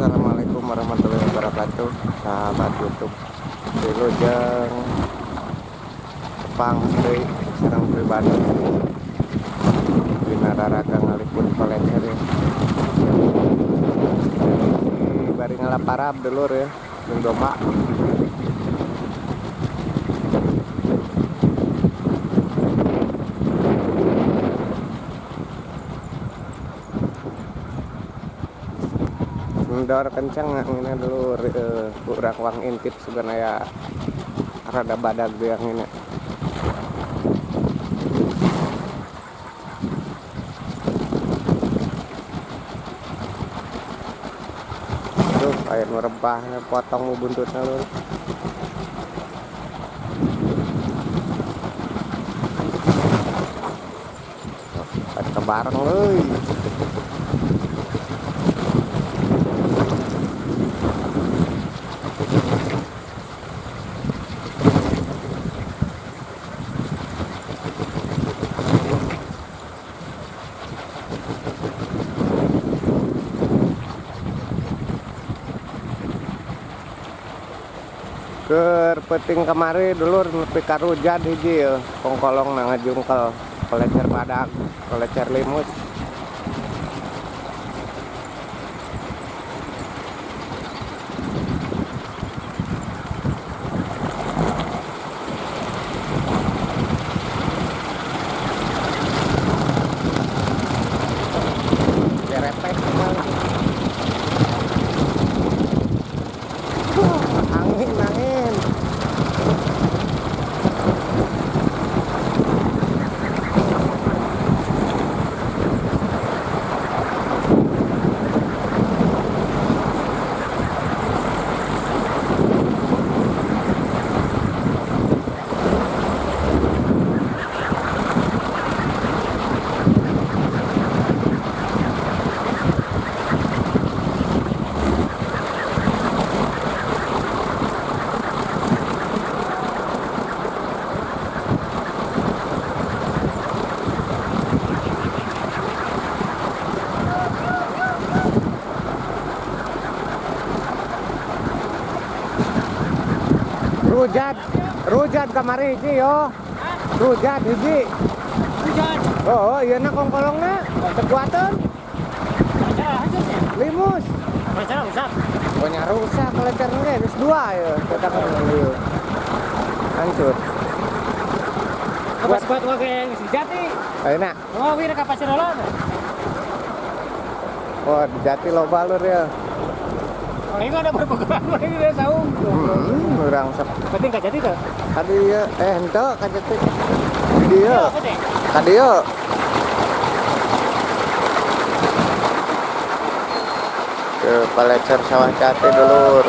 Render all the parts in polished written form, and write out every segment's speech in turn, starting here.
Assalamualaikum warahmatullahi wabarakatuh, sahabat YouTube. Wilujeng tepang deui sareng pribadi dina raraga ngaliput kolecer ya. Bari ngalaparab dulur ya, jeung domba. Dor kenceng anginnya dulur, kurang wang intip sebenarnya rada badag yang ini. Tuh air merebahnya potong buntutnya lur. Tuh, bareng leuy. Keur peuting kamari dulur nepi ka rujad hiji ya, kongkolong na ngajungkel kolecer badag, kolecer limus. Jerepek emang. Angin, angin. Rujat, rujat kamari hiji yo. Rujat hiji. Rujat. Oh, iya na kongkolongna, tekuatan. Limus. Rencana rusak. Pokoknya rusak kolecernya ge geus dua ya, tetap ieu. Hancur. Kapas kuat wae geus jati. Ayeuna. Oh, wir ka pasir heula. Oh, di jati loba lur ya. Ini ada berpegang ini udah saung. Urang sok. Penting ka jati teh. Ka dieu henteu ka jati. Di dieu. Ka dieu. Ke palecer sawah jati dulur.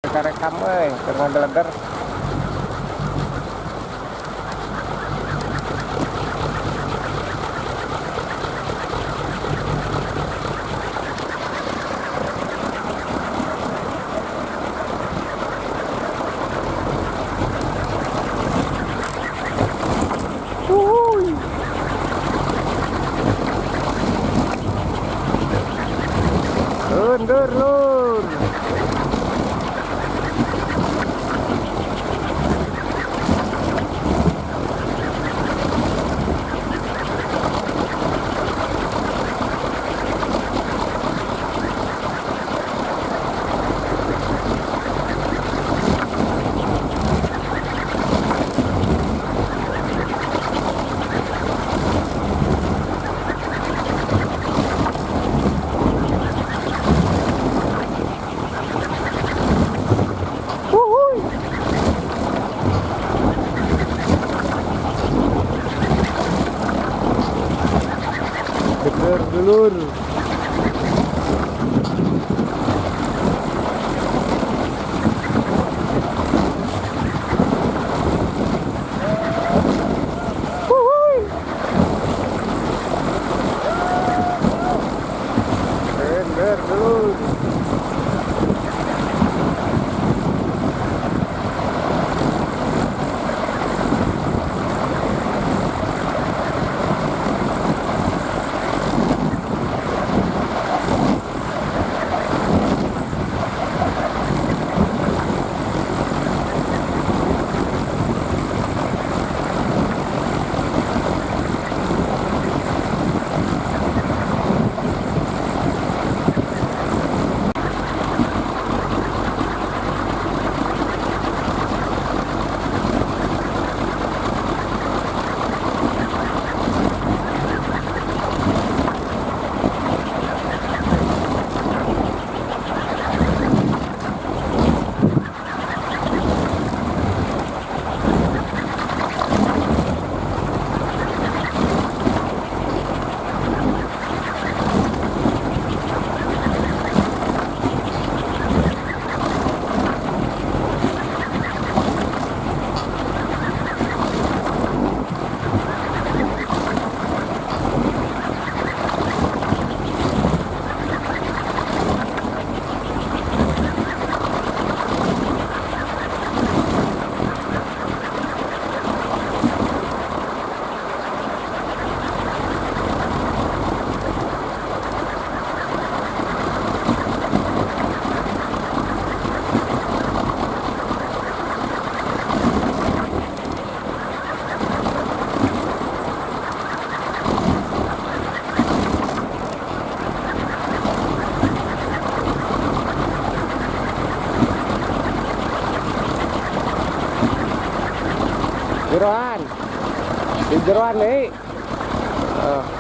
Kita rekam euy, keur ngageleger. Wuih. Undur lur. dulur. Wuhui. Bener dulur. Jeroan. Di jeroan deui. Oh.